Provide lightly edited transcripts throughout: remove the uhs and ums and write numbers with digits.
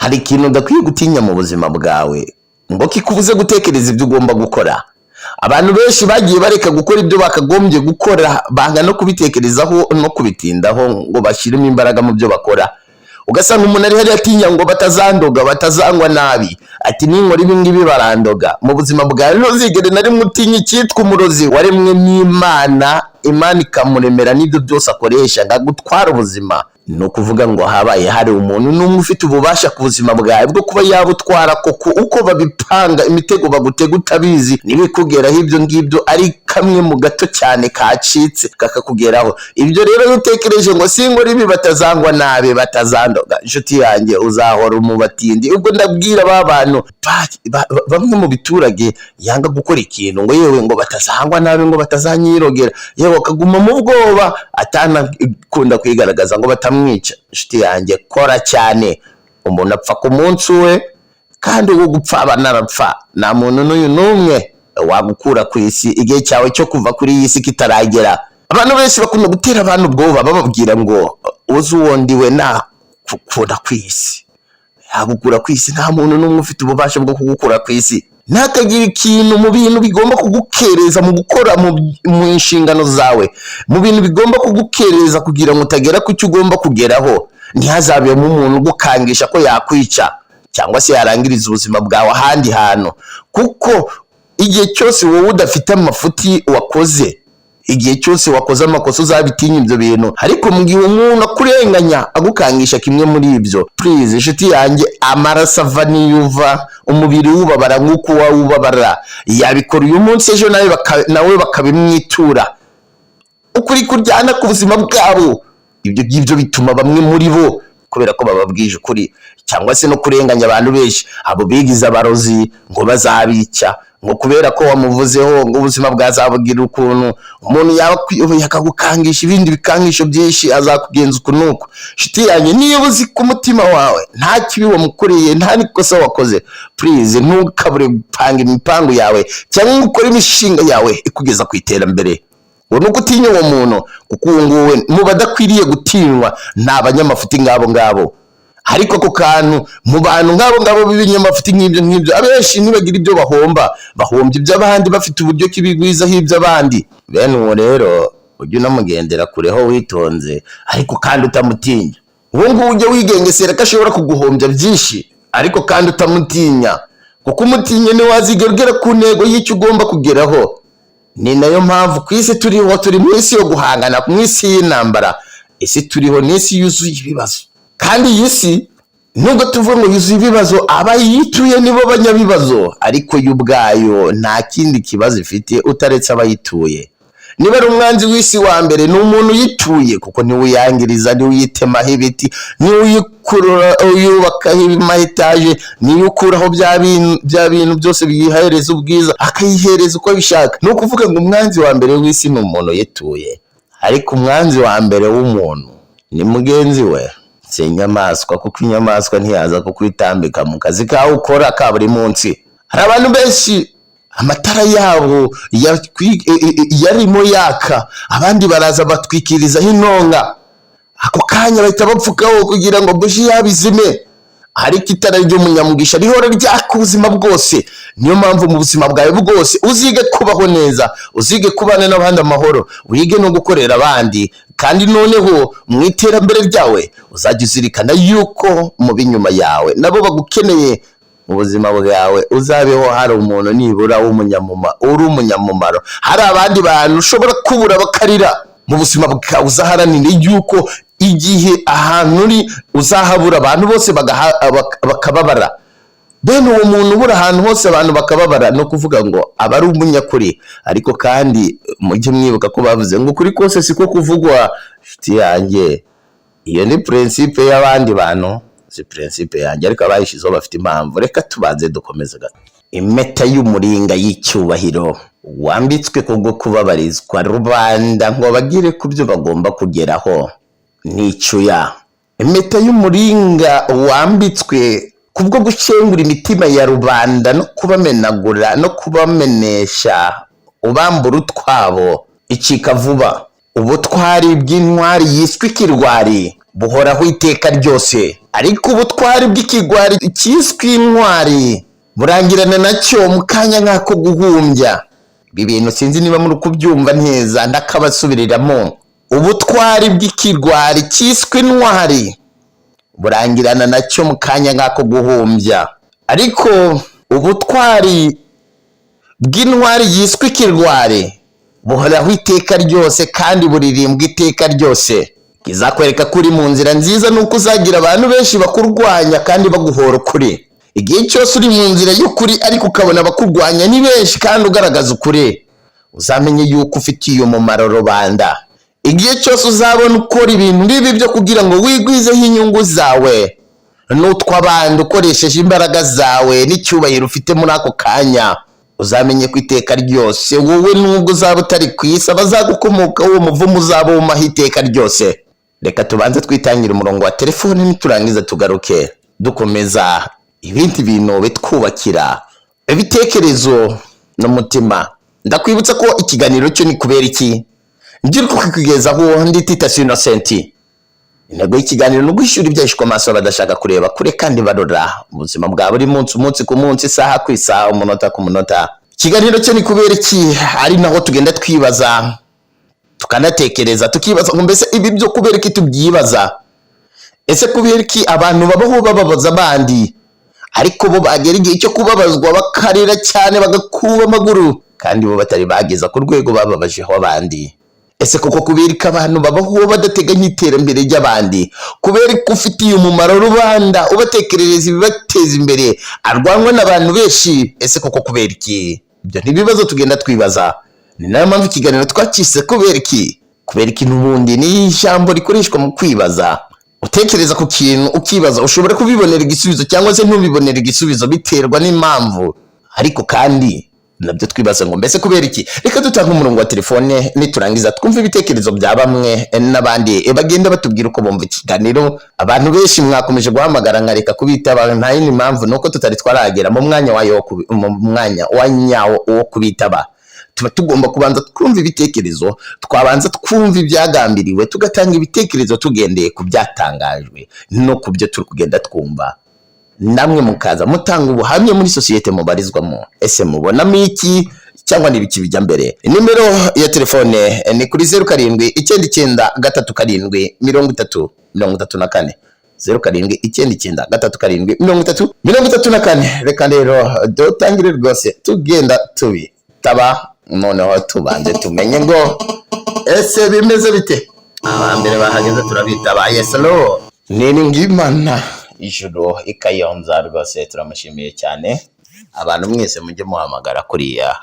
Hari ikintu udakwiye gutinya mu buzima bwawe ngo kikubuze gutekereza ibyo ugomba gukora. Abantu benshi bagiye bareka gukora ibyo bakagombye gukora, banga no kubitekerezaho no kubitindaho ngo bashyiremo imbaraga mu byo bakora. Ugasanga umuntu ari hariya atinya ngo batazandoga, batazangwa nabi, ati ninkora ibi ngibi barandoga. Mu buzima bwawe ntuzigere na rimwe utinya icyitwa umurozi waremwe n'Imana, Imana ikamuremera n'ibyo byose akoresha ngo agutware ubuzima. Ni ukuvuga ngo habaye hari umuntu n'umwe ufite ububasha ku buzima bwawe bwo kuba yabutwara koko uko babipanga, imitego bagutega utabizi ntibikugeraho. Ibyo ngibyo ari kamwe mu gato cyane kacitse kakakugeraho. Ibyo rero iyo utekereje ngo sinkora ibi batazangwa nabi, batazandoga, inshuti yanjye, uzahora mu batindi. Ubwo ndabwira ba bantu bamwe mu biturage yanga gukora ikintu ngo yewe ngo batazangwa nabi, ngo batazanyirogera, yewe akaguma mu bwoba, atanakunda kwigaragaza ngo batamwica. Inshuti yanjye, kora cyane. Umuntu apfa ku munsi we, kandi uwo gupfa aba narapfa. Nta muntu n'uyu n'umwe wagukura ku isi igihe cyawe cyo kuva kuri iyi si kitaragera. Abantu benshi bakunda gutera abantu ubwoba, bababwira ngo uzi uwo ndiwe nakukura ku isi, yagukura ku isi. Nta muntu n'umwe ufite ububasha bwo kugukura ku isi. Ntakagira ikintu mu bintu bigomba kugukereza mu gukora mu nshingano zawe, mu bintu bigomba kugukereza kugira ngo utagera ku cyo ugomba kugeraho. Ntihazabemo umuntu ugukangisha ko yakwica cyangwa se yarangiriza ubuzima bwawe ahandi hantu, kuko igihe cyose wowe udafite amafuti wakoze, igihe cyose wakoze amakosa, uzabitinya ibyo bintu. Ariko mu gihe umuntu akurenganya, agukangisha kimwe muri ibyo, please, inshuti yanjye, amaraso ava niyo uva, umubiri wubabara nk'uko uwawe ubabara. Yabikora uyu munsi, ejo nawe bakabimwitura. Ukuri kuryana ku buzima bwabo. Ibyo ngibyo bituma bamwe muri bo, kubera ko bababwije ukuri cyangwa se no kurenganya abantu benshi, abo bigize abarozi ngo bazabica, ngo kubera ko wamuvuzeho, ngo ubuzima bwazabugira ukuntu. Umuntu yaba akwiyoboye akagukangisha ibindi bikangisho byinshi, azakugenza uku n'uku. Inshuti yanjye, niba uzi ku mutima wawe nta kibi wamukoreye, nta n'ikosa wakoze, please, ntukabure gupanga imipangu yawe cyangwa ngo ukore imishinga yawe ikugeza ku iterambere ngo nuko utinya uwo muntu, kuko uwo nguwo mu badakwiriye gutinywa ni abanyamafuti ngabo ngabo. Ariko ako kantu, mu bantu nk'abo ngabo b'ibinyamafuti nk'ibyo ngibyo, abenshi ntibagira ibyo bahomba, bahombya iby'abandi, bafite uburyo kibigwizaho iby'abandi. Bene uwo rero ujye unamugendera kureho witonze, ariko kandi utamutinya. Uwo nguwo ujye wigengesera ko ashobora kuguhombya byinshi, ariko kandi utamutinya, kuko umutinya ntiwazigera ugera ku ntego y'icyo ugomba kugeraho. Ni nayo mpamvu ku isi turiho, turi mu isi yo guhangana, mu isi y'intambara. Isi turiho ni isi yuzuye ibibazo, kandi iyi si, nubwo tuvuga ngo yuzuye ibibazo, abayituye nibo banyabibazo, ariko yo ubwayo nta kindi kibazo ifite utaretse abayituye. Niba ari umwanzi w'isi wa mbere, ni umuntu uyituye, kuko niwe uyangiriza, niwe uyitemaho ibiti, niwe uyikurura uyubakaho ama etaje, niwe ukuraho bya bintu byose biyihereza ubwiza, akayihereza uko abishaka. Ni ukuvuga ngo umwanzi wa mbere w'isi ni umuntu uyituye, ariko umwanzi wa mbere w'umuntu ni mugenzi we, si inyamaswa, kuko inyamaswa ntiyaza kukwitambika mu kazi kawe ukora ka buri munsi. Hari abantu benshi amatara yabo yarimo yaka, abandi baraza batwikirizaho intonga, ako kanya bahita bapfukaho kugira ngo buji yabo izime. Ariko itara ry'umunyamugisha rihora ryaka ubuzima bwose. Niyo mpamvu mu buzima bwawe bwose uzige kubaho neza, uzige kubana n'abandi amahoro, wige no gukorera abandi, kandi noneho mu iterambere ryawe uzajya uzirikana yuko mu b'inyuma yawe nabo bagukeneye. Mu buzima bwawe uzabeho hari umuntu nibura uri umunyamumaro, hari abandi bantu ushobora kubura bakarira. Mu buzima bwawe uzaharanire yuko igihe ahantu uri uzahabura, abantu bose bakababara. Bene uwo muntu ubura ahantu hose abantu bakababara, ni ukuvuga ngo aba ari umunyakuri. Ariko kandi mujye mwibuka ko bavuze ngo ukuri kose siko kuvugwa. Inshuti yanjye, iyo ni principe y'abandi bantu, si principe yanjye, ariko abayishyizeho bafite impamvu. Reka tubanze dukomeze gato. Impeta y'umuringa y'icyubahiro wambitswe kubwo kubabarizwa rubanda ngo bagere ku byo bagomba kugeraho n'icyuya. Impeta y'umuringa wambitswe kubwo gushengura imitima ya rubanda no kubamenagura no kubamenesha ubambura utwabo icika vuba. Ubutwari bw'intwari yiswe ikirwari Buhoraho iteka ryose, ariko ubutwari bw'ikigwari cyiswe intwari burangirana nacyo mu kanya nk'ako guhumbya. Ibi bintu sinzi niba muri kubyumva neza, ndakabasubiriramo. Ubutwari bw'ikigwari cyiswe intwari burangirana nacyo mu kanya nk'ako guhumbya, ariko ubutwari bw'intwari yiswe ikirwari buhoraho iteka ryose kandi buririmbwa iteka ryose. Kizakwereka ko uri mu nzira nziza ni uko uzagira abantu benshi bakurwanya kandi baguhora ukuri. Igihe cyose uri mu nzira y'ukuri ariko ukabona abakurwanya ni benshi kandi ugaragaza ukuri, uzamenye yuko ufitiye umumaro rubanda. Igihe cyose uzabona ukora ibintu bibi byo kugira ngo wigwizeho inyungu zawe n'utw'abandi ukoresheje imbaraga zawe n'icyubahiro ufite muri ako kanya, uzamenye ko iteka ryose wowe nubwo uzaba utari ku isi, abazagukomokaho uwo muvumo uzaba wumaho iteka ryose. Reka tubanze twitangire umurongo wa telefone, niturangiza tugaruke dukomeza ibindi bintu bitwubakira ibitekerezo n'umutima. Ndakwibutsa ko ikiganiro cyo ni Kubera Iki, ngira kukugezaho ndi Tita Innocent. Intego y'ikiganiro ni uguhishura ibyahishwe amaso badashaka kureba kure kandi barora ubuzima bwa buri munsi, umunsi ku munsi, isaha ku isaha, umunota ku munota. Ikiganiro cyo ni Kubera Iki, ari naho tugenda twibaza, tukanatekereza, tukibaza ngo mbese ibi byo kubera iki tubyibaza? Ese kubera iki abantu babaho bababaza abandi, ariko bo bagera igihe cyo kubabazwa bakarira cyane, bagakuba amaguru, kandi bo batari bageza ku rwego bababajeho abandi? Ese koko kubera ko abantu babaho badateganya iterambere ry'abandi? Kubera ko ufitiye umumaro rubanda, ubatekerereza ibibateza imbere, arwanwa n'abantu benshi? Ese koko kubera iki? Ibyo ni ibibazo tugenda twibaza. Ni nayo mpamvu ikiganiro twakise Kubera Iki. Kubera iki n'ubundi ni ijambo rikoreshwa mu kwibaza. Utekereza ku kintu ukibaza, ushobora kubibonera igisubizo cyangwa se ntubibonere igisubizo, biterwa n'impamvu. Ariko kandi nabyo twibaza ngo mbese kubera iki? Reka dutange umurongo wa telefone, niturangiza twumve ibitekerezo bya bamwe n'abandi bagenda batubwira uko bumva ikiganiro. Abantu benshi mwakomeje guhamagara nkareka kubitaba, nta yindi mpamvu nuko tutari twaragera mu mwanya wayo mu mwanya wa nyawo wo kubitaba. Tuba tugomba kubanza twumva ibitekerezo, twabanza twumva ibyagambiriwe, tugatanga ibitekerezo tugendeye ku byatangajwe no ku byo turi kugenda twumva, namwe mukaza mutanga ubuhamya muri sosiyete mubarizwamo. Ese mubonamo iki cyangwa ni ibiki bijya mbere? Nimero ya telefone ni kuri 0799373034, 0799373034. Reka rero dutangire rwose tugenda tubitaba, noneho tubanze tumenye ngo ese bimeze bite? Abambere bahageze turabitaba. Yes, hello. Niringimana Ijuru i Kayonza, rwose turamushimiye cyane. Abantu mwese mujye muhamagara kuriya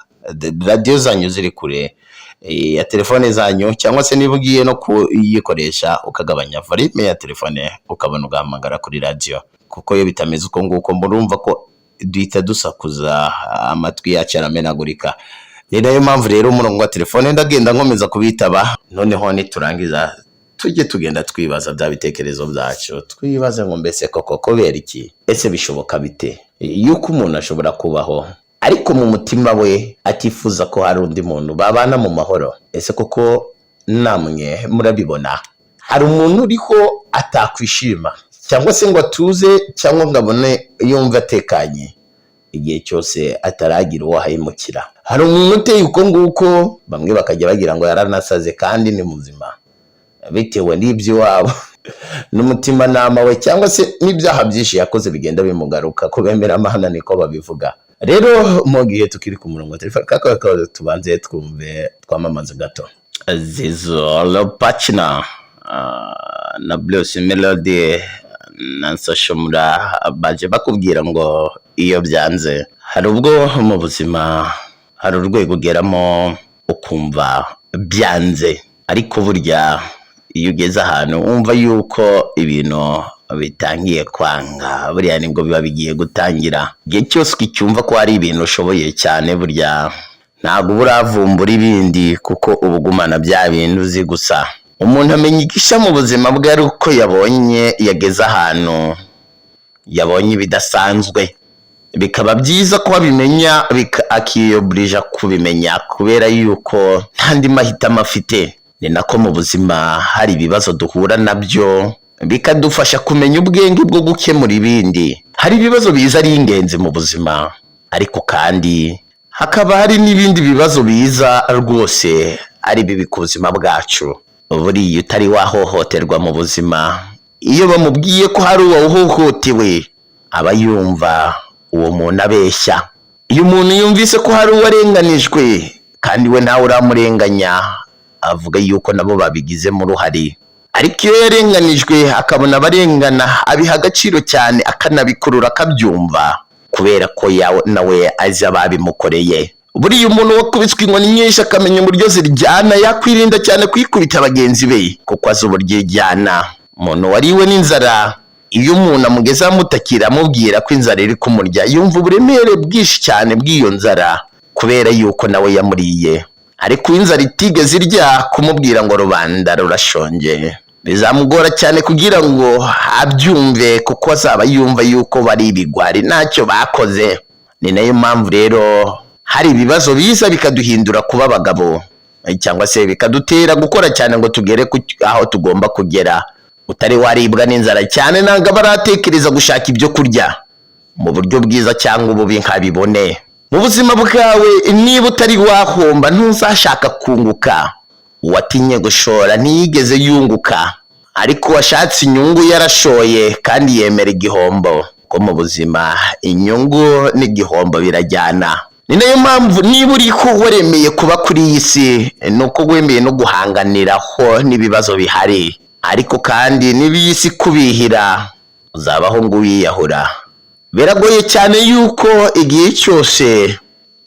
radiyo zanyu ziri kure ya telefone zanyu, cyangwa se niba ugiye no kuyikoresha ukagabanya volume ya telefone, ukabona ugahamagara kuri radiyo, kuko iyo bitameze uko nguko murumva ko duhita dusakuza, amatwi yacu aramenagurika. Ni nayo mpamvu rero umurongo wa telefone ndagenda nkomeza kubitaba, noneho niturangiza tujye tugenda twibaza bya bitekerezo byacu, twibaze ngo mbese koko kubera iki? Ese bishoboka bite yuko umuntu ashobora kubaho ariko mu mutima we atifuza ko hari undi muntu babana mu mahoro? Ese koko namwe murabibona, hari umuntu uriho atakwishima cyangwa se ngo atuze cyangwa ngo abone yumve atekanye igihe cyose ataragira uwo ahemukira? Hari umuntu uteye uko nguko, bamwe bakajya bagira ngo yaranasaze kandi ni muzima, bitewe n'iby'iwabo n'umutimanama we cyangwa se n'ibyaha byinshi yakoze bigenda bimugaruka. Ko bemera amahana niko babivuga. Rero mu gihe tukiri ku murongo wa telefone, kaka tubanze twumve twamamaze gato. Zizo Lopachina na Bruce Melody na Soshomura baje bakubwira ngo iyo byanze. Hari ubwo mu buzima hari urwego ugeramo ukumva byanze, ariko burya iyo ugeze ahantu wumva yuko ibintu bitangiye kwanga, buriya nibwo biba bigiye gutangira. Igihe cyose ukicyumva ko hari ibintu ushoboye cyane, burya ntabwo uba uravumbura ibindi, kuko uba ugumana bya bintu uzi gusa. Umuntu amenya igisha mu buzima bwe ari uko yabonye yageze ahantu yabonye ibidasanzwe, bikaba byiza ko abimenya akiyoburija kubimenya, kubera yuko nta andi mahitamo afite. Ni nako mu buzima hari ibibazo duhura nabyo. Bikadufasha kumenya ubwenge bwo gukemura ibindi. Hari ibibazo biza ari ingenzi mu buzima, ariko kandi hakaba hari n'ibindi bibazo biza rwose ari bibi ku buzima bwacu. Buriya utari wahohoterwa mu buzima, iyo bamubwiye ko hari uwahohotewe, aba yumva uwo muntu abeshya. Iyo umuntu yumvise ko hari uwarenganijwe kandi we ntawe uramurenganya, avuga yuko nabo babigizemo uruhare. Ariko iyo yarenganijwe akabona abarengana, abiha agaciro cyane, akanabikurura, akabyumva, kubera ko nawe azi ababimukoreye. Buriya umuntu wakubiswe inkoni nyinshi akamenya uburyo ziryana, yakwirinda cyane kuyikubita bagenzi be, kuko azi uburyo ijyana. Umuntu wariwe n'inzara, iyo umuntu amugeze amutakira amubwira ko inzara iri kumurya, yumva uburemere bwinshi cyane bw'iyo nzara, kubera yuko nawe yamuriye. Ariko iyo inzara itigeze irya, kumubwira ngo rubanda rurashonje bizamugora cyane kugira ngo abyumve, kuko azaba yumva yuko bari ibigwari, ntacyo bakoze. Ni nayo mpamvu rero hari ibibazo biza bikaduhindura kuba abagabo, cyangwa se bikadutera gukora cyane ngo tugere aho tugomba kugera. Utari waribwa n'inzara cyane ntabwo aba aratekereza gushaka ibyo kurya mu buryo bwiza cyangwa ububi nkabibone. Mu buzima bwawe, niba utari wahomba ntuzashaka kunguka. Uwatinye gushora ntiyigeze yunguka, ariko uwashatse inyungu yarashoye kandi yemera igihombo, ko mu buzima inyungu n'igihombo birajyana. Ni nayo mpamvu niba uri ko waremeye kuba kuri iyi si, ni uko wemeye no guhanganiraho n'ibibazo bihari. Ariko kandi niba iyi si ikubihira, uzabaho ngo wiyahura. Biragoye cyane yuko igihe cyose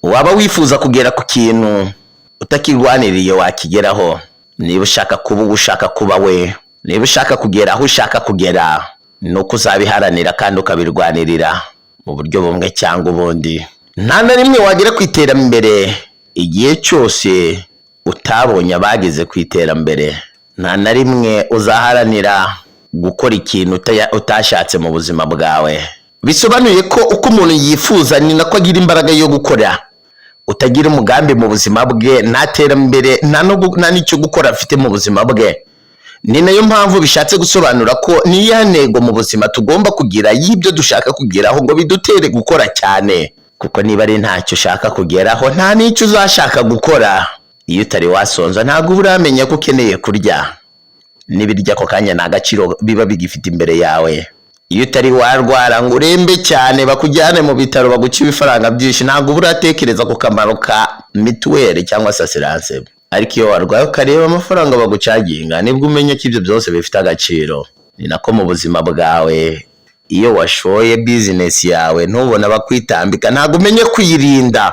waba wifuza kugera ku kintu utakirwaniriye wakigeraho. Niba ushaka kuba uwo ushaka kuba we, niba ushaka kugera aho ushaka kugera, ni uko uzabiharanira kandi ukabirwanirira mu buryo bumwe cyangwa ubundi. Nta na rimwe wagera ku iterambere igihe cyose utabonye abageze ku iterambere. Nta na rimwe uzaharanira gukora ikintu utashatse mu buzima bwawe. Bisobanuye ko uko umuntu yifuza ni nako agira imbaraga yo gukora. Utagira umugambi mu buzima bwe, nta terambere, nta n'icyo gukora afite mu buzima bwe. Ni nayo mpamvu bishatse gusobanura ko niya ntego mu buzima tugomba kugira y'ibyo dushaka kugeraho ngo bidutere gukora cyane, kuko niba ari ntacyo ushaka kugeraho, nta n'icyo uzashaka gukora. Iyo utari wasonza ntabwo uba uramenya ko ukeneye kurya. N'ibiryo ako kanya nta gaciro biba bigifite imbere yawe. Iyo utari warwara ngo urembe cyane bakujyane mu bitaro baguce ibifaranga byinshi, ntabwo uba uratekereza ku kamaro ka mituweli cyangwa se assurance. Ariko iyo warwaye ukareba amafaranga bagucaginga, nibwo umenya ko ibyo byose bifite agaciro. Ni nako mu buzima bwawe, iyo washoye business yawe ntubone abakwitambika, ntabwo umenye kuyirinda.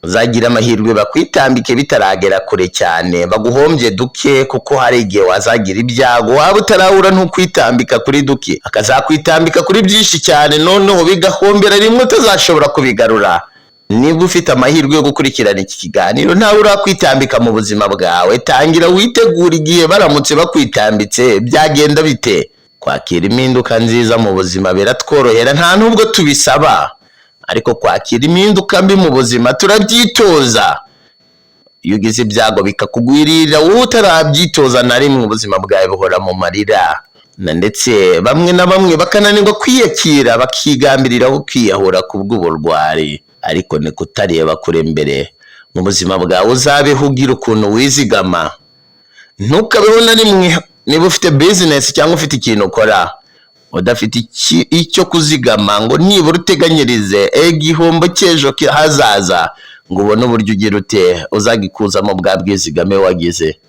Uzagira amahirwe bakwitambike bitaragera kure cyane, baguhombye duke, kuko hari igihe wazagira ibyago waba utarahura ntukwitambika kuri duke, akazakwitambika kuri byinshi cyane, noneho bigahombera rimwe utazashobora kubigarura. Niba ufite amahirwe yo gukurikirana iki kiganiro ntawe urakwitambika mu buzima bwawe, tangira witegura igihe baramutse bakwitambitse byagenda bite. Kwakira impinduka nziza mu buzima biratworohera, nta nubwo tubisaba, ariko kwakira impinduka mbi mu buzima turabyitoza. Iyo ugize ibyago bikakugwirira wowe utarabyitoza na rimwe, ubuzima bwawe buhora mu marira, na ndetse bamwe na bamwe bakananirwa kwiyakira, bakigambiriraho kwiyahura kubw'uburwari. Ariko ni kutareba kure mbere. Mu buzima bwawe uzabeho ugira ukuntu wizigama. Ntukabeho na rimwe niba ufite business cyangwa ufite ikintu ukora udafite icyo kuzigama, ngo nibura uteganyirize igihombo cy'ejo hazaza, ngo ubone uburyo ugira ute uzagikuzamo bwa bwizigame wagize.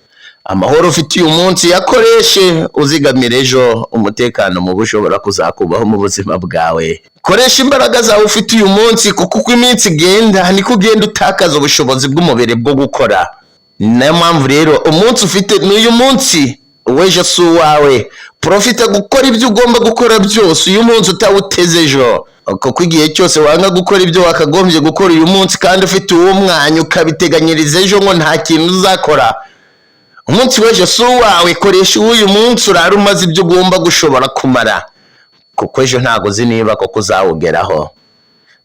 Amahoro ufite uyu munsi yakoreshe uzigamira ejo umutekano mubi ushobora kuzakubaho mu buzima bwawe. Koresha imbaraga zawe ufite uyu munsi, kuko uko iminsi igenda niko ugenda utakaza ubushobozi bw'umubiri bwo gukora. Ni nayo mpamvu rero umunsi ufite ni uyu munsi, uw'ejo si uwawe. Profita gukora ibyo ugomba gukora byose uyu munsi utawuteze ejo, kuko igihe cyose wanga gukora ibyo wakagombye gukora uyu munsi kandi ufite uwo mwanya, ukabiteganyiriza ejo ngo nta kintu uzakora, umunsi w'ejo si uwawe. Koresha uw'uyu munsi, urare umaze ibyo ugomba gushobora kumara, kuko ejo ntabwo uzi niba koko uzawugeraho.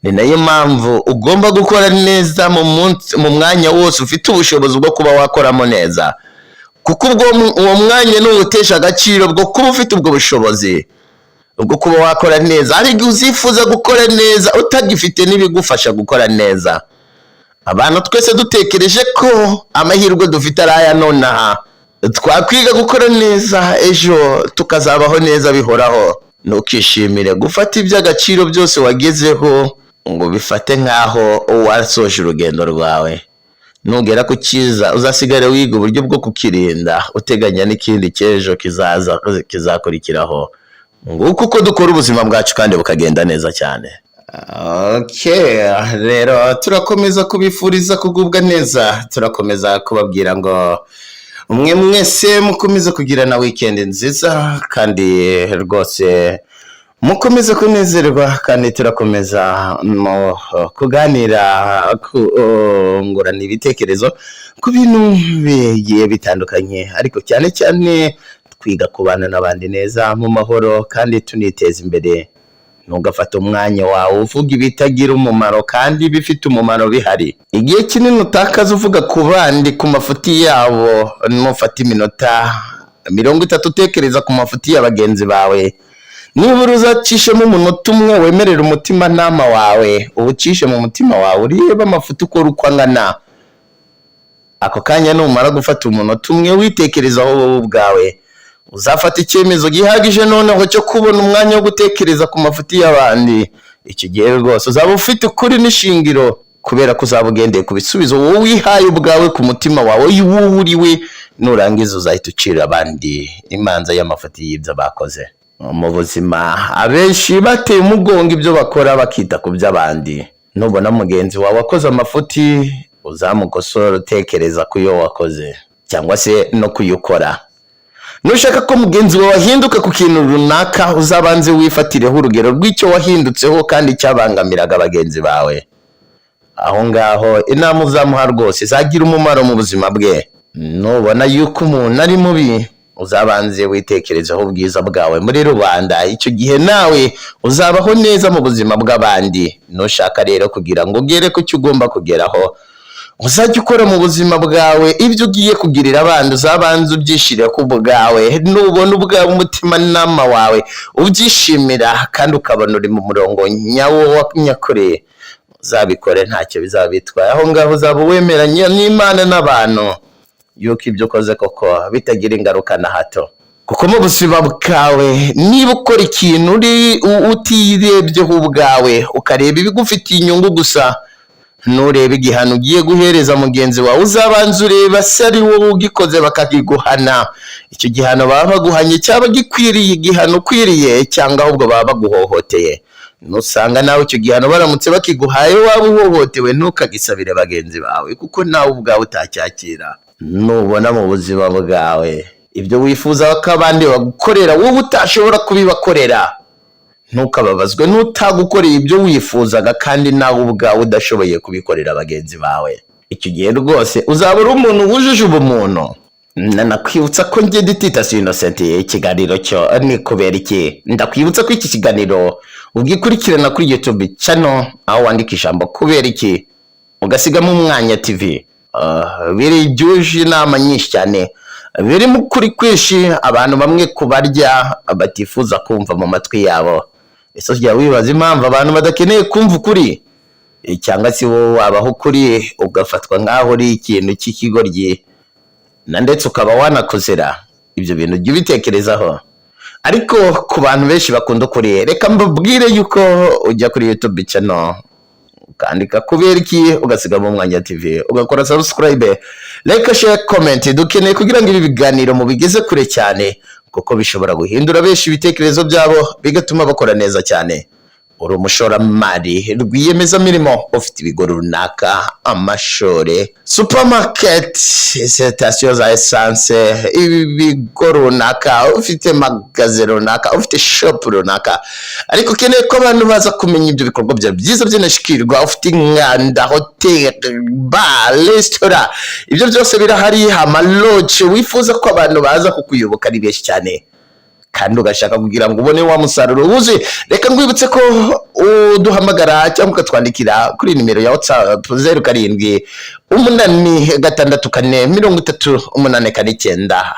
Ni nayo mpamvu ugomba gukora neza mu munsi, mu mwanya wose ufite ubushobozi bwo kuba wakoramo neza. Kuko ubwo uwo mwanya nuwutesha agaciro bwo kuba ufite ubwo bushobozi bwo kuba wakora neza, hari igihe uzifuza gukora neza utagifite n'ibigufasha gukora neza. Abantu twese dutekereje ko amahirwe dufite ari aya nonaha, twakwiga gukora neza, ejo tukazabaho neza bihoraho. Ntukishimire gufata iby'agaciro byose wagezeho ngo bifate nk'aho wasoje urugendo rwawe. Nugera ku cyiza, uzasigare wiga uburyo bwo kukirinda, uteganya n'ikindi cy'ejo kizaza kizakurikiraho. Nguko uko dukora ubuzima bwacu kandi bukagenda neza cyane. Okay, rero turakomeza kubifuriza kugubwa neza, turakomeza kubabwira ngo mwe mwese mukomeze kugira na weekend nziza, kandi rwose mukomeze kunezerwa. Kandi turakomeza no kuganira, kungurana ibitekerezo ku bintu bigiye bitandukanye, ariko cyane cyane twiga kubana n'abandi neza mu mahoro kandi tuniteza imbere. Ntugafate umwanya wawe uvuga ibitagira umumaro kandi bifite umumaro bihari. Igihe kinini utakaza uvuga ku bandi, ku mafuti yabo, nufata iminota 30 utekereza ku mafuti ya bagenzi bawe, nibura uzacishemo umunota umwe wemerera umutimanama wawe, uwucishe mu mutima wawe, urebe amafuti ukora uko angana. Ako kanya numara gufata umunota umwe witekerezaho wowe ubwawe, uzafata icyemezo gihagije noneho cyo kubona umwanya wo gutekereza ku mafuti y'abandi. Icyo gihe rwose uzaba ufite ukuri n'ishingiro, kubera ko uzaba ugendeye ku bisubizo wowe wihaye ubwawe ku mutima wawe wowe uriwe. Nurangiza uzahita ucira abandi imanza y'amafuti y'ibyo bakoze. Mu buzima abenshi bateye umugongo ibyo bakora, bakita ku by'abandi. Nubona mugenzi wawe akoze amafuti, uzamukosora utekereza ku yo wakoze cyangwa se no kuyukora. Nushaka ko mugenzi wawe ahinduka ku kintu runaka, uzabanze wifatireho urugero rw'icyo wahindutseho kandi cyabangamiraga bagenzi bawe. Aho ngaho inama uzamuha rwose izagira umumaro mu buzima bwe. Nubona yuko umuntu ari mubi, uzabanze witekerezeho ubwiza bwawe muri rubanda. Icyo gihe nawe uzabaho neza mu buzima bw'abandi. Nushaka rero kugira ngo ugere ku cyo ugomba kugeraho, uzajya ukora mu buzima bwawe ibyo ugiye kugirira abandi, uzabanze ubyishyire ku bwawe. Nubona ubwawe umutimanama wawe ubyishimira kandi ukabona uri mu murongo nyawo wa nyakuri, uzabikore, ntacyo bizaba bitwaye. Aho ngaho uzaba wemeranya n'Imana n'abantu yuko ibyo ukoze koko bitagira ingaruka na hato. Kuko mu buzima bwawe, niba ukora ikintu uri utirebyeho ubwawe, ukareba ibigufitiye inyungu gusa, nturebe igihano ugiye guhereza mugenzi wawe, uzabanza ureba se ari wowe ugikoze bakakiguhana, icyo gihano baba baguhanye cyaba gikwiriye igihano ukwiriye, cyangwa ahubwo baba baguhohoteye? Nusanga nawe icyo gihano baramutse bakiguhaye waba uhohotewe, ntukagisabire bagenzi bawe, kuko nawe ubwawe utacyakira. Nubona mu buzima bwawe ibyo wifuza ko abandi bagukorera wowe utashobora kubibakorera, ntukababazwe n'utagukoreye ibyo wifuzaga kandi nawe ubwawe udashoboye kubikorera bagenzi bawe. Icyo gihe rwose uzaba uri umuntu wujuje ubumuntu. Nakwibutsa ko njye ndi Titus Innocent, ikiganiro cyo ni Kubera Iki. Ndakwibutsa ko iki kiganiro ugikurikirana kuri YouTube channel, aho wandika ijambo "Kubera Iki" ugasigamo umwanya TV. Biri byuje inama nyinshi cyane, birimo ukuri kwinshi abantu bamwe kubarya batifuza kumva mu matwi yabo. Ese ujya wibaza impamvu abantu badakeneye kumva ukuri? Cyangwa se wowe wabaho ukuri ugafatwa nk'aho uri ikintu cy'ikigoryi na ndetse ukaba wanakuzira? Ibyo bintu ujya ubitekerezaho? Ariko ku bantu benshi bakunda ukuri, reka mbabwire yuko ujya kuri YouTube channel ukandika "Kubera Iki" ugasigamo umwanya TV, ugakora subscribe, like, share, comment. Dukeneye kugira ngo ibi biganiro mubigeze kure cyane, kuko bishobora guhindura benshi ibitekerezo byabo, bigatuma bakora neza cyane. Uri umushoramari, rwiyemezamirimo, ufite ibigo runaka, amashuri, supermarket, sitasiyo za essence, ibigo runaka, ufite magasin runaka, ufite shop runaka, ariko ukeneye ko abantu baza kumenya ibyo bikorwa byawe byiza by'indashyikirwa, ufite inganda, hoteli, bar, resitora, ibyo byose birahari, amalodge, wifuza ko abantu baza kukuyoboka ari benshi cyane. Kandi ugashaka kugira ngo ubone wa musaruro wuzuye, reka ngwibutse ko uduhamagara cyangwa ukatwandikira kuri nimero ya WhatsApp 0786438449,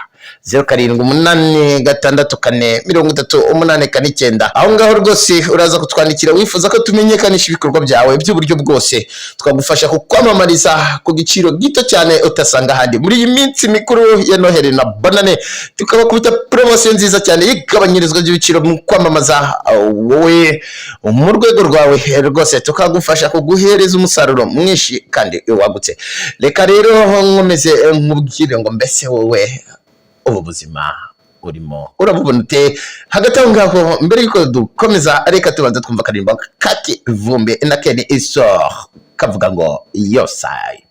0786438449. Aho ngaho rwose uraza kutwandikira wifuza ko tumenyekanisha ibikorwa byawe by'uburyo bwose, twagufasha kukwamamariza ku giciro gito cyane utasanga ahandi. Muri iyi minsi mikuru ya Noheli na Bonane, tukabakubita poromosiyo nziza cyane y'igabanyirizwa ry'ibiciro mu kwamamaza. Wowe mu rwego rwawe rwose tukagufasha kuguhereza umusaruro mwinshi kandi wagutse. Reka rero nkomeze nkubwire ngo mbese wowe ubu buzima urimo urabubona ute? Hagati aho ngaho, mbere y'uko dukomeza, reka tubanza twumva akaririmbo kati Vumbi na Kenny Sol kavuga ngo "Your Side".